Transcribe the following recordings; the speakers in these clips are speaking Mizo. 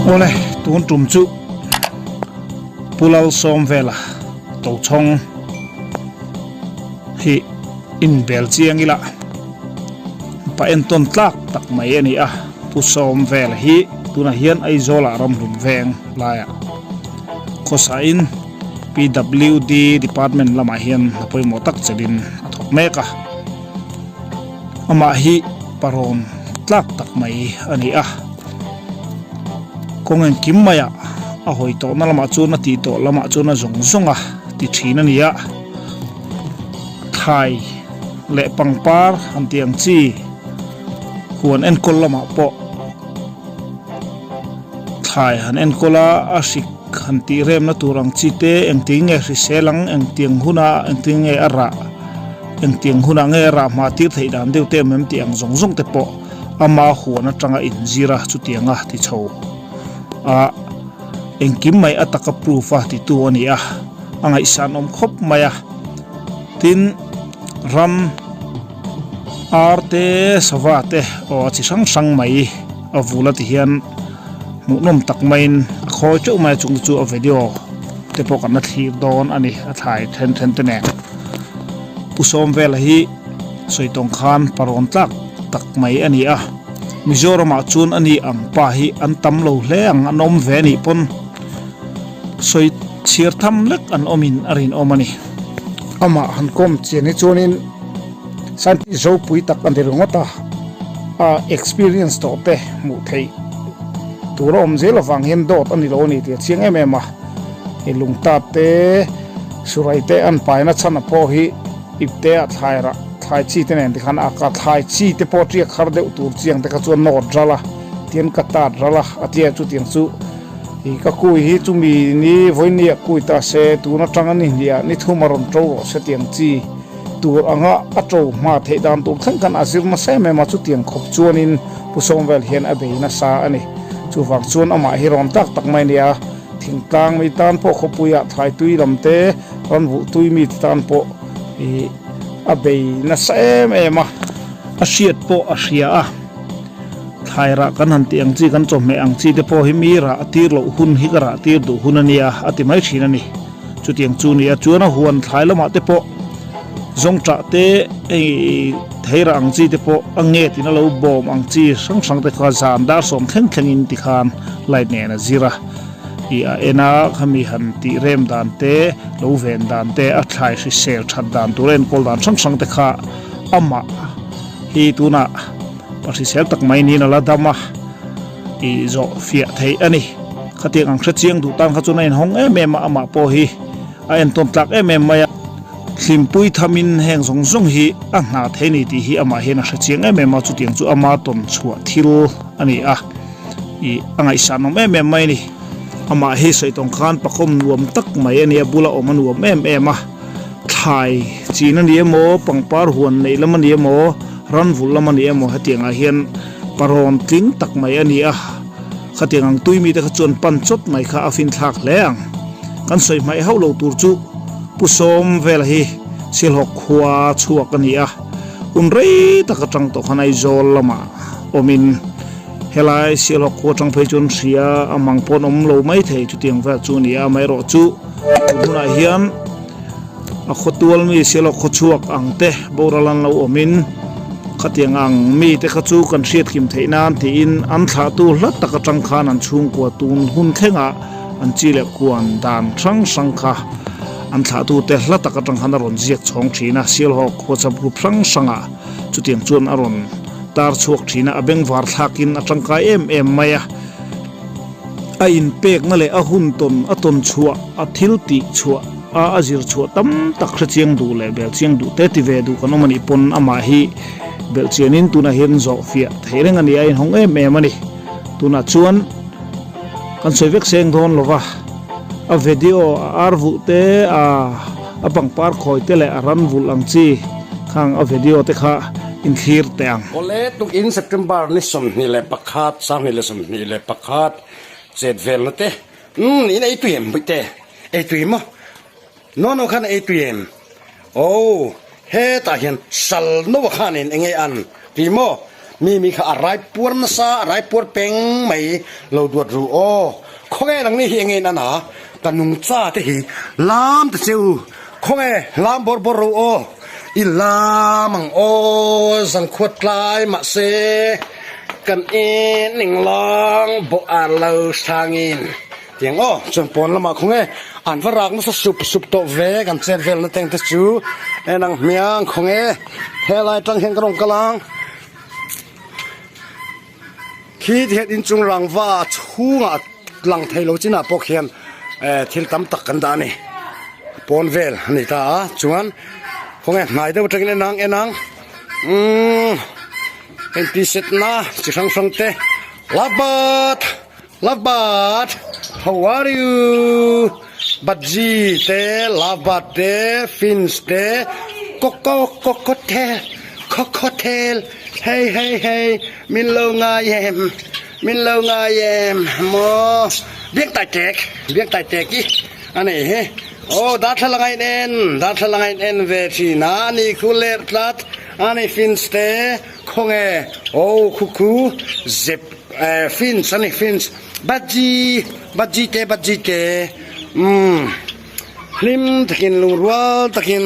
Awle, tun tum chu Pu Lalsawm vela Tochhawng hi inbel chiang ila pa entawn tlak tak mai a ni a, Pu Sawm vela hi tunah hian Aizawlah ramhlun veng laiah khawsain PWD department lamah hian hna pawimawh tak chelin a thawk mek a, amah hi parawn tlak tak mai a ni a, kawng engkim maiah a hawi tawhna lamah chuan a tih tawh lamah chuan a zawng zawng a ti thin a ni a, thlai leh pangpar han tih ang chi huan enkawl lamah pawh thlai han enkawl a, a hrik. Han tih remna tur ang chi te engtin nge hrisel ang, engtiang huna engtin nge a rah, engtiang hunah nge a rah hma tir theih dan deuh te awm em tih ang zawng zawng te pawh ama huan atanga inzir a chutianga ti chho a, engkim mai a taka proof a titu a ni a, a ngaihsan awm khawp mai a, tin ram ar te sava te aw a chi hrang hrang mai a vul a ti hian. Hmuhnawm tak maiin a khawi teuh mai a chung te chu a video te pawh kan la thlir dawn a ni a thlai then then te nen. Pu Sawmvela hi sawi tawng khan parawn tlak tak mai a ni a, Mizoramah chuan a ni ang pa hi an tam lo hle ang an awm ve anih pawn sawi chhiar tham lek an awmin a rinawm a ni. Amah han kawm chian hi chuanin scientist ropui tak a ni ringawt a, a experience tawh te hmuh theih tur a awm zel avang hian dawt a ni lo a ni tih a chiang em em a, hei lungtat te surai te an paina chhan a pawh hi ipte ah thlai rah thlai chi te nen tikhan a ka thlai chi te pawh tiak har deuh tur chiang te kha chuan nawt ral a tian ka tat ral a a tia chutiang chu i ka kui hi chumi ni vawinia kui ta se tun atanga ni hniah ni thum a rawn to rawh se tiang chi. Tur anga a to hma theih dan tur thleng khan a zir nasa em em a, chutiang khawp chuanin Pu Sawmvel hian a bei nasa a ni. Chuvang chuan amah hi rawn tak tak mai a ni a, thingtlang mi tan pawh khawpuiah thlai tui lam te, ranvuh tui mi te tan pawh ih a bei nasa em em a. A hriat pawh a hria a, thlai rah kan han tih ang chi, kan chawhmeh ang chi te pawh hi mi rah tir loh hun hi ka rah tir duh hun a nia a ti mai thin a ni. Chutiang chu nia chuan a huan thlai lamah te pawh zawngṭah te hei theira ang chi te pawh a nget in a lo bawm ang chi hrang hrang te kha zan dar sawm thleng thleng in tikhan light nen a zir a ih a en a khami han tih rem dan te lo ven dan te a thlai hrisel that dan tur a enkawl dan hrang hrang te kha amah hi tunah pa hrisel tak mai niin a la dam a. Tih zawh fiah theih a ni. Khatiang ang hre chiang duh tan kha chuan a inhawng em em a, amah pawh hi a entawn tlak em em mai a. Hlimpui thamin heng zawng zawng hi a hna thei ni tih hi amah hian a hre chiang em em a, chutiang chu ama tawn chhuah thil a ni a, ih a ngaihsanawm em em mai a ni. Amah hi sawi tawng khan pakawm nuam tak mai a ni a, bula awm a nuam em em a, thlai chin a ni emaw, pangpar huan neih lam a ni emaw, ranvulh lam a ni emaw hetiangah hian Parawn tling tak mai a ni a, khatiang ang tui mite kha chuan pan chawt mai kha a finthlak hle ang. Kan sawi hmaih hauh lo tur chu Pu Sawm vela hi Silhawk khua chhuak a ni a, hun rei tak atang tawh khan Aizawl lamah awmin helai Silhawk khua atang phei chuan hria a mang pawn awm lo mai thei chutiang vel chu a ni a, amaherawh chu tun hunah hian A khawtual mi Sialawk khawchhuak ang te boral an lo awmin khatiang ang mi te kha chu kan hriatkim theih nan tiin an thlahtu hla tak atang khan an chhungkua tun hun thlengah an chi leh kuan dan hrang hrang kha an thlahtu te hla tak atang khan a rawn ziak chhawng thin a, Sialhawk WhatsApp group hrang hrangah chutiang chuan a rawn tar chhuak thin a, a bengvar thlakin a tangkai em em mai a. A inpekna leh a hun tawn a tawn chhuah a thil tih chhuah a a zir chhuah tam tak hre chiang duh leh bel chiang duh te ti ve duh kan awm a nih pawn amah hi belh chianin tunah hian zawh fiah theih reng a ni a inhawng em em a ni. Tunah chuan kan sawi vek seng dawn lo va, a video a ar vulh te a a pangpar khawi te leh a ran vulh ang chi khang a video te kha inthlir teh ang. Awle tukin September ni 21, 2021 chet velna te umm in ei tui em hmuih te ei tui maw no no khan ei tui em oh hetah hian sal no khanin enge an tui maw. Mimi kha a rai puar nasa, a rai puar peng mai lo duat ru aw. Khawnge nangni hi enge in an a? Ka nungcha te hi lam ta che u. Khawnge lam bawr bawr ro aw. I lam ang aw zan khuat tlai mahse kan en ning lang bawh a lo hrangin tiang aw chuan pawn lamah khawnge an va rak nasa sup sup tawh ve kan chet velna teng te chu en ang hmiang khawnge helai atang hian ka rawn kal ang. Khi ti hian inchung rangva chhungah lang thei lo chinah pawh khian eh thil tam tak kan dah a ni pawn vel a ni ta a chuan khawnge hnai deuh atangin en ang en ang umm heng t shirt na chi hrang hrang te love bird love bird how are you budgie te love bird te fins te coco cocotail cocotail hey hey hey. Min lo ngai em, min lo ngai em maw biak tai tek, biak tai tek i a nei hi. Aw darthlalang a in en, darthlalang a in en ve thin a, ani khu ler tlat, ani fins te khawnge aw khu khu zep eh fins ani fins budgie, budgie te budgie te umm hlim takin lungrual takin.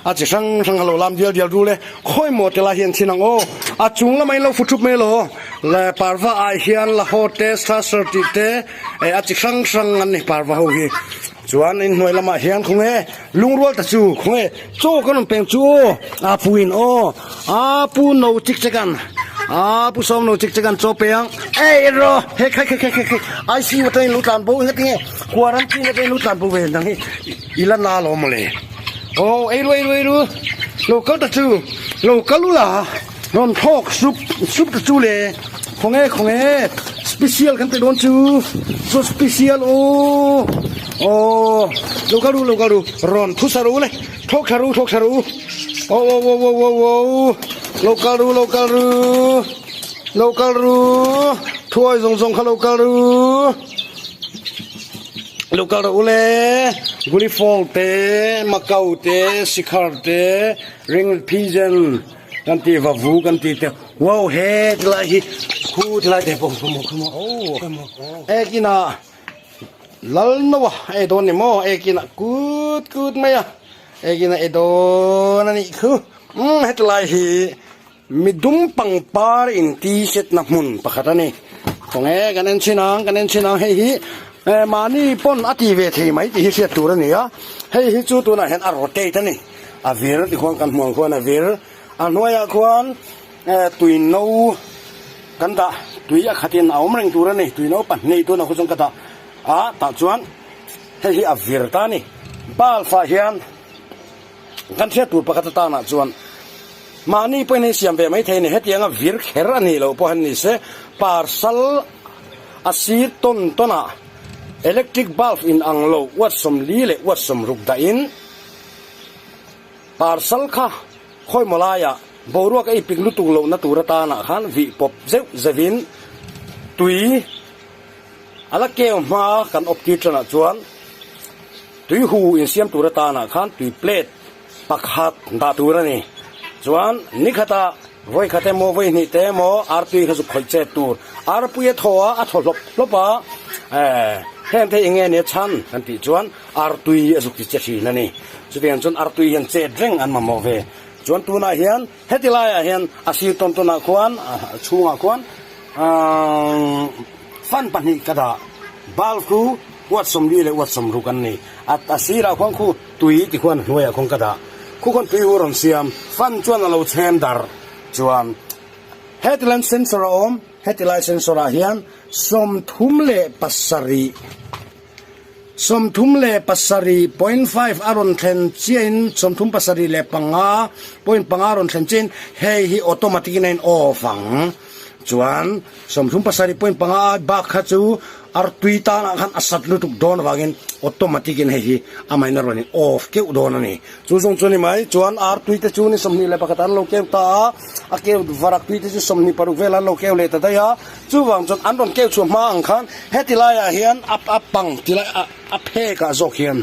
A chi hrang hrang a lo lam dial dial rul e, khawi maw ti lai hi an chhin ang aw, a chung lamah in lo fu thup mai lo, le parva ah hian la haw te sasar tih te eh a chi hrang hrang an ni parva ho hi, chuan in hnuai lamah hian khawnge lungrual ta chu khawnge chaw kan rawn peng chu aw a pu in aw a pu no chik chek an a pu sawm no chik chek an chaw pe ang ei rawh he khai khai khai khai I C U atangin lo tlan bo engatinge quarantine atangin lo tlan bo ve nang hi i la na lo mawle. Aw ei ru ei ru ei ru lo kal ta chu lo kal u la rawn thlawk sup sup ta chu le khawnge khawnge special kan pe dawn chu chu special aw aw lo kal ru lo kal ru rawn thu sa ru le thlawk thla ru thlawk thla ru aw aw aw aw aw aw lo kal ru lo kal ru lo kal ru thuai zawng zawng kha lo kal ru. Lo kal rawh u le, Gulifol te, Macau te, Sikhar te, Ring Pigeon kan tih Vavu kan tih te, wow he ti lai hi khu ti lai te pawh khaw maw khaw maw khaw maw ekinah Lalnoa a ei dawn ni maw ekinah kut kut mai a ekinah ei dawn a nih khu umm heti lai hi Midum pangpar in t-shirt na hmun pakhat a ni. Khawnge kan en chhin ang, kan en chhin ang hei hi eh mahni pawn a ti ve thei mai tih hi hriat tur a ni a. Hei hi chu tunah hian a rotate a ni. A vir ti khuan kan hmuh ang khuan a vir. A hnuaiah khuan eh tui no kan dah, tui a khatin a awm reng tur a ni. Tui no pahnih tunah khu chuan ka dah a, tah chuan hei hi a vir ta a ni. Bulb ah hian. Kan hriat tur pakhat atanah chuan mahni pawhin hei siam ve mai thei a ni. Hetianga vir kher a nih loh pawh han ni se, parcel a sir tawn tawnah electric bulb in ang lo watt 40 leh watt 60 dahin parcel kha khawimaw laiah boruak a ipik lutuk lohna tur atanah khan vih pawp zeuh zeuhin tui a la keu hma kan awp tir tanah chuan Tui hu insiam tur atanah khan tui plate pakhat dah tur a ni. Chuan nikhatah vawi khat emaw vawi hnih te emaw artui kha zuk khawih chet tur. Arpui a thaw a, a thaw hlawp hlawp a, eh heng te eng nge nia chhan kan tih chuan artui a zuk ti che thin a ni. Chutiang chuan artui hian chet reng an mamawh ve. Chuan tunah hian heti laiah hian a sir tawn tawnah khuan a chhungah khuan ahh fan pahnih ka dah. Bulb chu Uat 40 leh uat 60 an ni. A a sirah khuan khu tui ti khuan hnuaiah khuan ka dah. Khu khuan tui hu rawn siam. Fan chuan a lo chhem dar chuan heti lai sensor a awm. Heti lai sensor ah hian 37 37.5 a rawn thlen chiahin 35 point panga a rawn thlen chiahin hei hi automatic in a in off ang. Chuan 37 point panga ai bak kha chu artui tanah khan a sat lutuk dawn avangin automatic in hei hi amahin a rawn in off keuh dawn a ni. Chu zawng chu a ni mai. Chuan artui te chu ni 21 an lo keu ta a, a keu varak tui te chu 26 vel an lo keu leh ta daih a. Chuvang chuan an rawn keu chhuah hma ang khan heti laiah hian a a pang ti lai a a phek ah zawk hian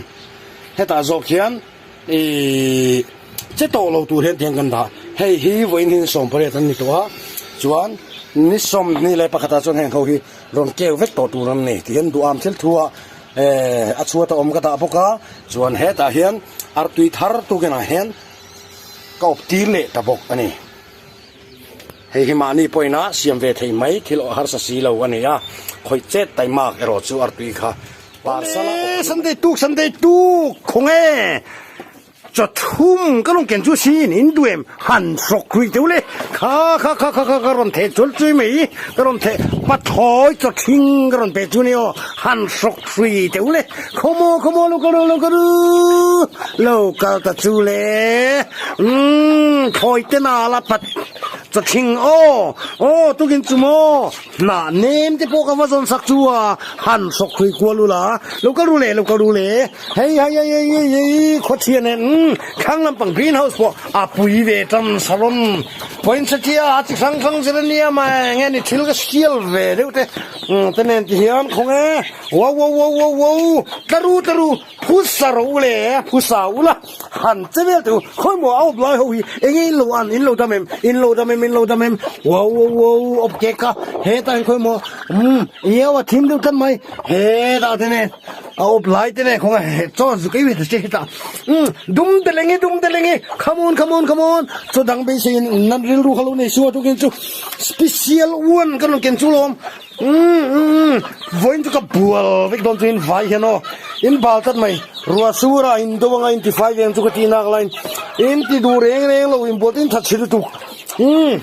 hetah zawk hian Ihh che tawh lo tur hian tiang kan dah. Hei hi vawiin hi 18 an ni tawh a. Chuan ni 21 ah chuan heng ho hi rawn keu vek tawh tur an ni tihian duham thil thu ah eh a chhuat a awm ka dah bawk a chuan hetah hian artui thar tukin ah hian ka awp tir leh ta bawk a ni. Hei hi mahni pawhin a siam ve thei mai thil harsa si lo a ni a, khawih chet taimak erawh chu artui kha parcel a awp. Sunday tuk Sunday tuk khawnge Chawthum ka rawn ken chu sin in duem han hrawk hrui teuh le kha kha kha kha kha ka rawn theh chul chui mai ka rawn theh pathlawi chawthing ka rawn pe chu ni aw han hrawk hrui teuh le khawmaw khawmaw lo kal ru lo kal ru lo kal ta chu le umm thlawi te nala pat chawthing aw aw tukin chu maw Hnah nem te pawh ka va zawn sak chu a, han hrawk hrui kual ula, lo kal ru le, lo kal ru le, hei hei hei hei hei hei khawchhia nen umm thlang lampang green house pawh a pui ve tam saron poinsettia a chi hrang hrang zir ania mai nge ni thil ka sial ve deuh te umm te nen ti hian khawng e wow wow wow wow wow tla ru tla ru phusa ro le phusa ula. Han che vel teh u, khawi maw a awp lai ho hi enge in lo an, in lo dam em, in lo dam em, in lo dam em, wow wow wow awp kek kha hetah hian khawi maw umm iau a thim deuh tlat mai hetah te nen a awp lai te nen khawnga he chaw zu kei ve ta che hetah umm dum te leng i dum te leng i come on come on come on chaw dang beisei in nan rilru kha lo nei suah tukin chu special one ka rawn ken chu lawm. Umm umm vawiin chu ka bual vek dawn chuan vai hian aw in bal tlat mai ruah sur a in do anga in ti fai ve ang chu ka tih nak laiin in ti duh reng reng lo in bual te in that chhe lutuk umm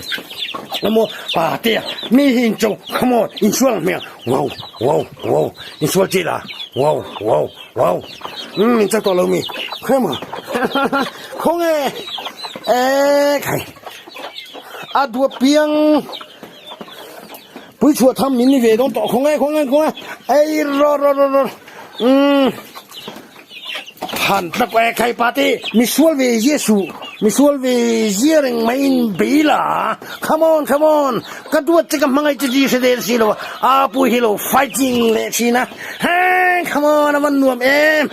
emaw pa te a mi hi in cho come on in sual ang hmel wow wow wow in sual chiah la wow wow wow umm in chak tawh lo mi khawimaw khawnge ekhai a duap piang. Pui chhuah tham min ni ve dawn tawh khawnge khawnge khawnge ei ro ro ro ro umm han tlak e khai pa te misual ve zia suh misual ve zia reng mai in bei la come on come on ka duat che ka hmangaih che chi hre der si lo a pu hi lo fighting leh thin a heng come on a van nuam em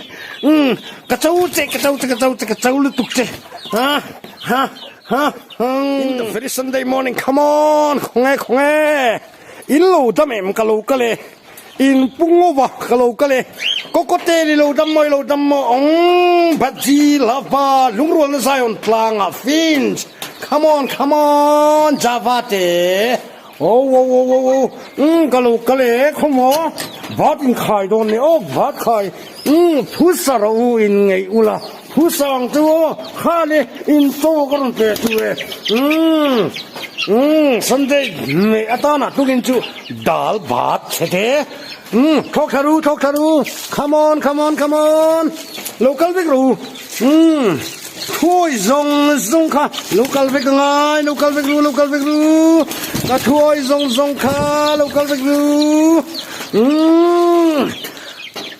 umm ka cho che ka cho che ka cho che ka cho lutuk che ha ha. Ha ha In the very Sunday morning come on khawnge khawnge in lo dam em ka lo kal e in pung ova ka lo kal e kokote ni lo dam maw i lo dam maw ong bhaji lava lungrualna Zion tlangah finch come on come on java te oh oh oh oh oh umm ka lo kal e khawmaw vat in khai dawn ni aw vat khai umm phusa rawh u in ngeih ula. Pu Sang chu kha le in chaw ka rawn pe chu e. Umm umm Sunday hmeh atana tukin chu dal bhat chhe te. Umm thawk thla ru thawk thla ru come on come on come on lo kal vek ru. Umm thuawi zawng zawng kha lo kal vek angai lo kal vek ru lo kal vek ru ka thuawi zawng zawng kha lo kal vek ru. Umm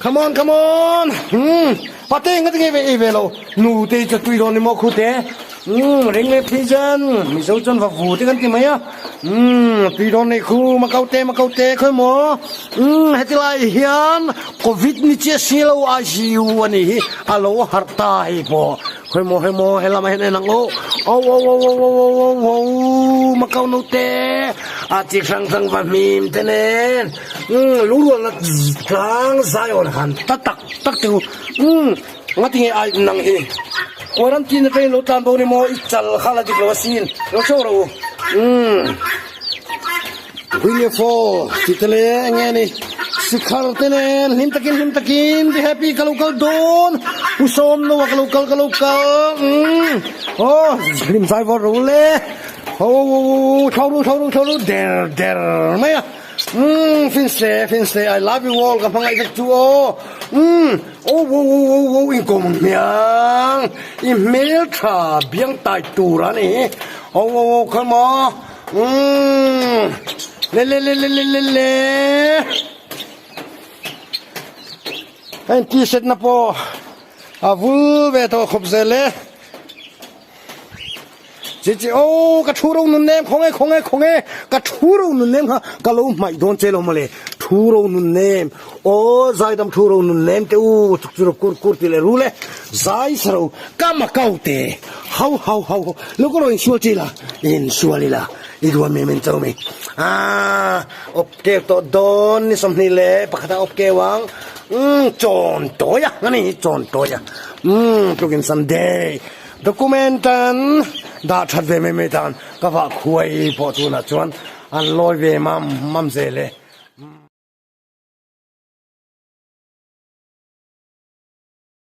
come on come on umm. Pate nga tinge ve ei ve lo nu te chu tui dawn ni maw khu te umm ring leh phei chuan mizo chuan va vu te kan ti mai a umm tui dawn nei khu makau te makau te khawi maw umm heti lai hian covid ni chiah si lo ICU a nih hi a lo harh ta hei pawh khawi maw khawi maw helamah hian en ang aw aw aw aw aw aw aw aw aw makau no te a chi hrang hrang va hmim te nen umm lungrualna tlang zaiawn han ta tak. Tak teh u umm nga tinge ai nang hi quarantine atangin lo tlan bo ni maw i chal kha la dik lo asin lo show rawh u umm William Fall tih te leh eng nge ni sikhar te nen hlim takin hlim takin be happy ka lo kal dawn pu sawm lo a ka lo kal ka lo kal umm aw hlim zai vawr rawh u le ho thlo ru thlo ru thlo ru der der mai a. Umm Finse Finse I love you all ka hmangaih vek chu aw umm oh oh oh oh oh in kawm hmiang i hmel tha biang tai tur a ni oh oh oh come on umm le le le le le le le heng t-shirt na pawh a vul ve tawh khawp zel e. Chi chi aw ka thu ro nun nem khawnge khawnge khawnge ka thu ro nun nem kha ka lo hmaih dawn che lo mawle thu ro nun nem aw zaidam thu ro nun nem te u chuk chu ro kur kur ti leh rul e zai sa ro ka ma kau te hau hau hau lo ka ro in sual chi la in sual ila. I duan mi min cho mi. Aaa awp keu tawh dawn ni 21 ah awp keu ang. Umm chawn tawi a ani hi chawn tawi a. Umm tukin Sunday document an dah that ve mai mai tan ka vah khuai pawh tunah chuan an lawi ve mam mam zel e.